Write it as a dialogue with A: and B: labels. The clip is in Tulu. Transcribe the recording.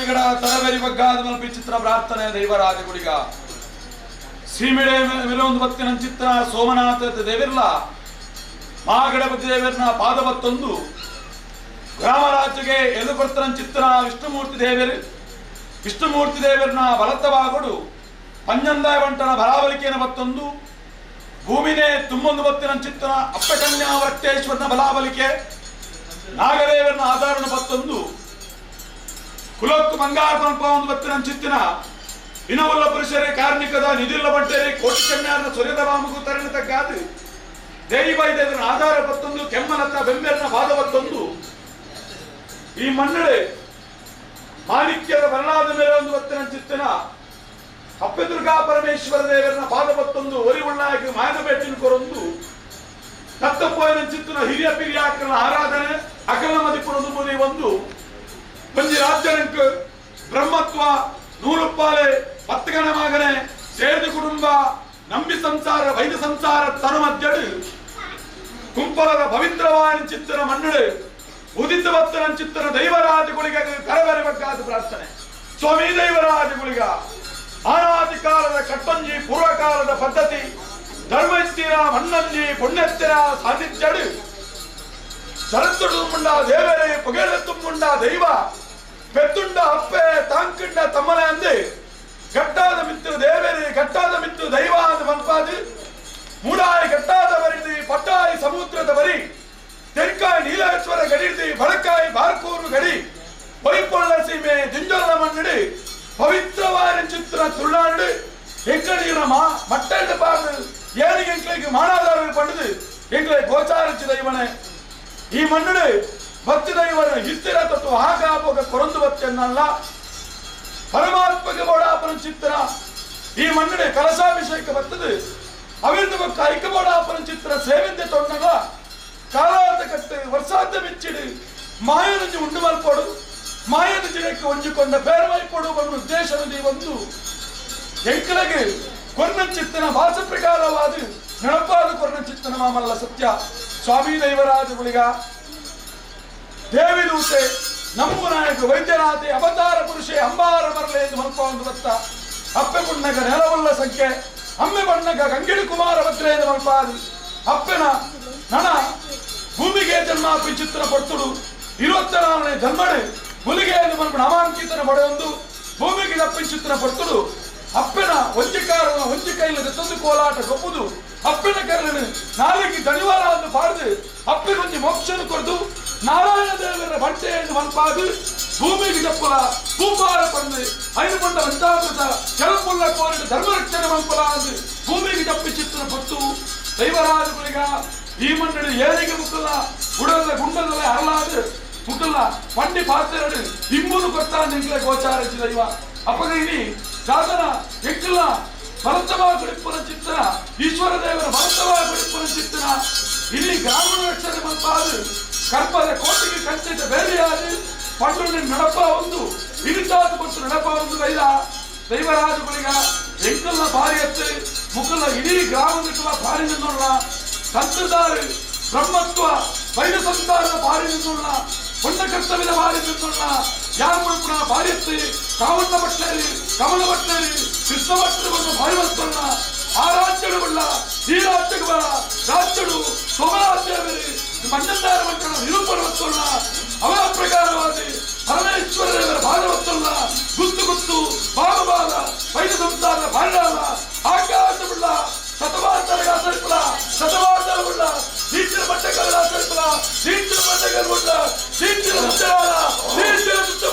A: ಗುಳಿಗಡ ತರಬೇರಿ ಬಗ್ಗಾದ ಮಲ್ಪಿ ಚಿತ್ರ ಪ್ರಾರ್ಥನೆ ದೈವರಾಜ ಗುಳಿಗ ಸೀಮೆಡೆ ಮಿರೊಂದು ಬತ್ತಿನ ಚಿತ್ರ ಸೋಮನಾಥ ದೇವಿರ್ಲ ಮಹಾಗಣಪತಿ ದೇವರನ್ನ ಪಾದವತ್ತೊಂದು ಗ್ರಾಮರಾಜ್ಯಗೆ ಎದುಪರ್ತನ ಚಿತ್ರ ವಿಷ್ಣುಮೂರ್ತಿ ದೇವರು ವಿಷ್ಣುಮೂರ್ತಿ ದೇವರನ್ನ ಬಲತ್ತವಾಗಡು ಪಂಜಂದಾಯ ಬಂಟನ ಬಲಾಬಲಿಕೆಯನ್ನು ಬತ್ತೊಂದು ಭೂಮಿನೇ ತುಂಬೊಂದು ಬತ್ತಿನ ಚಿತ್ರ ಅಪ್ಪಕನ್ಯಾ ವೃತ್ತೇಶ್ವರನ ಬಲಾಬಲಿಕೆ ನಾಗದೇವರನ್ನ ಆಧಾರಣ ಬತ್ತೊಂದು ಕುಲಕ್ಕು ಬಂಗಾರ ಪಂಪ ಒಂದು ಬತ್ತಿನ ಚಿತ್ತಿನ ಇನವಲ್ಲ ಪುರುಷರೇ ಕಾರ್ಮಿಕದ ನಿಧಿಲ್ಲ ಬಂಟೇರಿ ಕೋಟಿ ಕನ್ಯಾರನ ಸೊರ್ಯದ ಬಾಮುಗು ತರಣ ತಗ್ಗಾದು ದೇವಿ ಬೈದೇವರನ್ನ ಆಧಾರ ಬತ್ತೊಂದು ಕೆಮ್ಮನತ್ತ ಬೆಮ್ಮೆರನ ಪಾದ ಬತ್ತೊಂದು ಈ ಮನ್ನಡೆ ಮಾಣಿಕ್ಯದ ವರ್ಣಾದ ಮೇಲೆ ಒಂದು ಬತ್ತಿನ ಚಿತ್ತಿನ ಅಪ್ಪೆ ದುರ್ಗಾ ಪರಮೇಶ್ವರ ದೇವರನ್ನ ಪಾದ ಬತ್ತೊಂದು ಒರಿ ಉಳ್ಳಾಗಿ ಮಾಯದ ಬೇಟಿನ ಕೊರೊಂದು ತತ್ತಪ್ಪೋಯನ ಚಿತ್ತಿನ ಹಿರಿಯ ಪಿರಿಯಾಕರನ ಆರಾಧನೆ ಅಕಲ ಮದಿಪುರದು ಮುದಿ ಒಂದು ಒಂಜಿ ರಾಜ್ಯನಂಕ್ ಬ್ರಹ್ಮತ್ವ ನೂರುಪ್ಪಾಲೆ ಪತ್ತಗಣ ಮಗನೆ ಸೇರಿದ ಕುಟುಂಬ ನಂಬಿ ಸಂಸಾರ ವೈದ್ಯ ಸಂಸಾರ ತನು ಮಧ್ಯಡು ಕುಂಪಲದ ಪವಿತ್ರವಾದ ಚಿತ್ತನ ಮಣ್ಣಡು ಉದಿತ ಭಕ್ತನ ಚಿತ್ತನ ದೈವರಾಜ ಗುಳಿಗ ಕರಬರಿ ಬಗ್ಗಾದ ಪ್ರಾರ್ಥನೆ. ಸ್ವಾಮಿ ದೈವರಾಜ ಗುಳಿಗ ಆನಾದಿ ಕಾಲದ ಕಟ್ಟಂಜಿ ಪೂರ್ವಕಾಲದ ಪದ್ಧತಿ ಧರ್ಮ ಎತ್ತಿರ ಮಣ್ಣಂಜಿ ಪುಣ್ಯತ್ತಿರ ಸಾಧಿತ್ಯಡು ಶರತ್ತು ತುಂಬುಂಡ ದೇವರೇ ಪುಗೆಲ ತುಂಬುಂಡ ದೈವ ಪೆತ್ತುಂಡ ಅಪ್ಪೆ ತಾಂಕಂಡ ತಮ್ಮನೆ ಅಂದೆ ಗಟ್ಟಾದ ಮಿತ್ರ ದೇವರೇ ಗಟ್ಟಾದ ಮಿತ್ರ ದೈವ ಅಂದ ಮನ್ಪಾದು ಮೂಡಾಯಿ ಗಟ್ಟಾದ ಬರಿದು ಪಟ್ಟಾಯಿ ಸಮುದ್ರದ ಬರಿ ತೆನ್ಕಾಯಿ ನೀಲೇಶ್ವರ ಗಡಿದು ಬಡಕಾಯಿ ಬಾರ್ಕೂರು ಗಡಿ பொய்ப்பொள்ள சீமே திஞ்சொல்ல மண்ணு பவித்திரவான சித்திர துள்ளாண்டு எங்களுக்கு மட்டண்டு பாரு ஏழு எங்களுக்கு மானாதாரம் பண்ணுது எங்களை கோச்சாரிச்சு தெய்வனே ಈ ಮಣ್ಣು ಭಕ್ತಿ ದೈವನ ಹಿತ್ತಿರ ತೊಟ್ಟು ಆಗಾಪೋಗ ಕೊರಂದು ಬತ್ತೆನ್ನಲ್ಲ ಪರಮಾತ್ಮಗೆ ಬೋಡಾಪನ ಚಿತ್ರ ಈ ಮಣ್ಣು ಕಲಸಾಭಿಷೇಕ ಬರ್ತದೆ ಅವಿಂದ ಐಕ ಬೋಡಾಪನ ಚಿತ್ರ ಸೇವಿಂದೆ ತೊಂಡಗ ಕಾಲಾದ ಕಟ್ಟು ವರ್ಷಾದ ಮೆಚ್ಚಿಡು ಮಾಯನಂಜಿ ಉಂಡು ಮಲ್ಪೋಡು ಮಾಯನ ಜಿಡಕ್ಕೆ ಒಂಜಿಕೊಂಡ ಬೇರವೈಪೋಡು ಬಣ್ಣ ಉದ್ದೇಶದಲ್ಲಿ ಒಂದು ಎಂಕಲಗೆ ಕೊರ್ಣ ಚಿತ್ತನ ಭಾಷ ಪ್ರಕಾರವಾದ ನಡಪಾದ ಕೊರ್ಣ ಚಿತ್ತನ ಮಾಮಲ್ಲ ಸತ್ಯ ಸ್ವಾಮಿ ದೈವರಾಜ ಗುಳಿಗ ದೇವಿದೂತೆ ನಮ್ಮು ನಾಯಕ ವೈದ್ಯನಾಥೆ ಅವತಾರ ಪುರುಷೆ ಅಂಬಾರ ಬರಲೆ ಎಂದು ಮಲ್ಪ ಒಂದು ಬತ್ತ ಅಪ್ಪೆ ಬಣ್ಣಗ ನೆಲವಲ್ಲ ಸಂಖ್ಯೆ ಅಮ್ಮೆ ಬಣ್ಣಗ ಗಂಗಿಡಿ ಕುಮಾರ ಭದ್ರೆ ಎಂದು ಮಲ್ಪಾದು ಅಪ್ಪೆನ ನಣ ಭೂಮಿಗೆ ಜನ್ಮ ಚಿತ್ರ ಪಡ್ತುಡು ಇರುವತ್ತನೇ ಜನ್ಮಡೆ ಹುಲಿಗೆ ಎಂದು ಮಲ್ಪ ನಾಮಾಂಕಿತನ ಪಡೆಯೊಂದು ಭೂಮಿಗೆ ತಪ್ಪಿಚಿತ್ರ ಪಡ್ತುಡು ಅಪ್ಪೆನ ಒಂಜಿಕಾರನ ಒಂಜಿ ಕೈಲದ ತಂದು ಕೋಲಾಟ ಕೊಪ್ಪುದು ಅಪ್ಪೆನ ಕರನು ನಾಲಿಗೆ ದಣಿವಾರ ಅನ್ನು ಪಾಡ್ದು ಅಪ್ಪೆಗೊಂಜಿ ಮೋಕ್ಷನು ಕೊರದು ನಾರಾಯಣ ದೇವರ ಬಂಟೆಯನ್ನು ಮನ್ಪಾದು ಭೂಮಿಗೆ ತಪ್ಪಲ ಭೂಪಾರ ಪಂದು ಐನು ಪಂಡ ಪಂಚಾಮೃತ ಕೆಲಪುಲ್ಲ ಕೋರಿದ ಧರ್ಮ ರಕ್ಷಣೆ ಮನ್ಪಲ ಅಂದು ಭೂಮಿಗೆ ತಪ್ಪಿ ಚಿತ್ರ ಪತ್ತು ದೈವರಾಜ ಗುಳಿಗ ಈ ಮಣ್ಣು ಏಳಿಗೆ ಮುಕ್ಕಲ್ಲ ಉಡಲ ಗುಂಡದಲ್ಲ ಅರಳಾದು ಮುಕ್ಕಲ್ಲ ಪಂಡಿ ಪಾತ್ರೆಡು ಇಂಬುನು ಕೊಟ್ಟ ನಿಂಗ್ಲೆ ಗೋಚಾರಿಸಿ ದೈವ ಅಪ್ಪಗೈನಿ ಸಾಧನ ಎಕ್ಕಲ್ಲ ಭರತವಾ ಗುಡಿಪುರ ಚಿತ್ತನ ಈಶ್ವರ ದೇವರ ಭರತವಾ ಗುಡಿಪುರ ಚಿತ್ತನ ಇಲ್ಲಿ ಗ್ರಾಮೀಣ ರಕ್ಷಣೆ ಮಲ್ಪಾದು ಕರ್ಪದ ಕೋಟಿಗೆ ಕಂಚಿದ ಬೇರೆಯಾದು ಪಂಡು ನಡಪ ಒಂದು ಇರಿತಾದ ಮತ್ತು ನಡಪ ಒಂದು ದೈವ ದೈವರಾಜ ಗುಳಿಗ ಎಂಕಲ್ನ ಭಾರಿ ಎತ್ತು ಮುಕ್ಕಲ್ಲ ಇಡೀ ಗ್ರಾಮದ ಭಾರಿ ನಿನ್ನೋಣ ತಂತ್ರದಾರು ಬ್ರಹ್ಮತ್ವ ವೈದ್ಯ ಸಂತಾನದ ಭಾರಿ ನಿನ್ನೋಣ ಪುಣ್ಯ ಕರ್ತವ್ಯದ ಭಾರಿ ನಿನ್ನೋಣ ಯಾರು ಮಲ್ಪುನ ಭಾರಿ ಎತ್ತು ಕಾವಣ್ಣ ಭಟ್ಟೇರಿ ಕಮಲ ಭಟ್ಟೇರಿ ಕೃಷ್ಣ ಭಟ್ಟರು ಬಂದು ಭಾರಿ ವಸ್ತುಣ್ಣ ಆ ರಾಜ್ಯಡು ಬಳ್ಳ ಈ ರಾಜ್ಯಕ್ಕೆ ಬರ ರಾಜ್ಯಡು ಸೋಮರಾಜ್ಯವೇರಿ ಮಂಜಂದಾರ ಮಕ್ಕಳ ನಿರೂಪಣ ವಸ್ತುಣ್ಣ ಅವರ ಪ್ರಕಾರವಾಗಿ ಪರಮೇಶ್ವರ ದೇವರ ಭಾಗವತ್ತಲ್ಲ ಗುತ್ತು ಗುತ್ತು ಭಾಗ ಭಾಗ ವೈದ್ಯ ಸಂಸಾರದ ಭಾಂಡಾಲ ಆಕಾಶ ಬಿಳ್ಳ ಶತಮಾತರ ಆಚರಿಪಲ ಶತಮಾತರ ಉಳ್ಳ ನೀಚಿನ ಬಟ್ಟೆಗಳ ಆಚರಿಪಲ ನೀಚಿನ ಬಟ್ಟೆಗಳ ಉಳ್ಳ ನೀಚಿನ ಮುತ್ತರಾಲ ನೀಚಿನ ಮುತ್ತ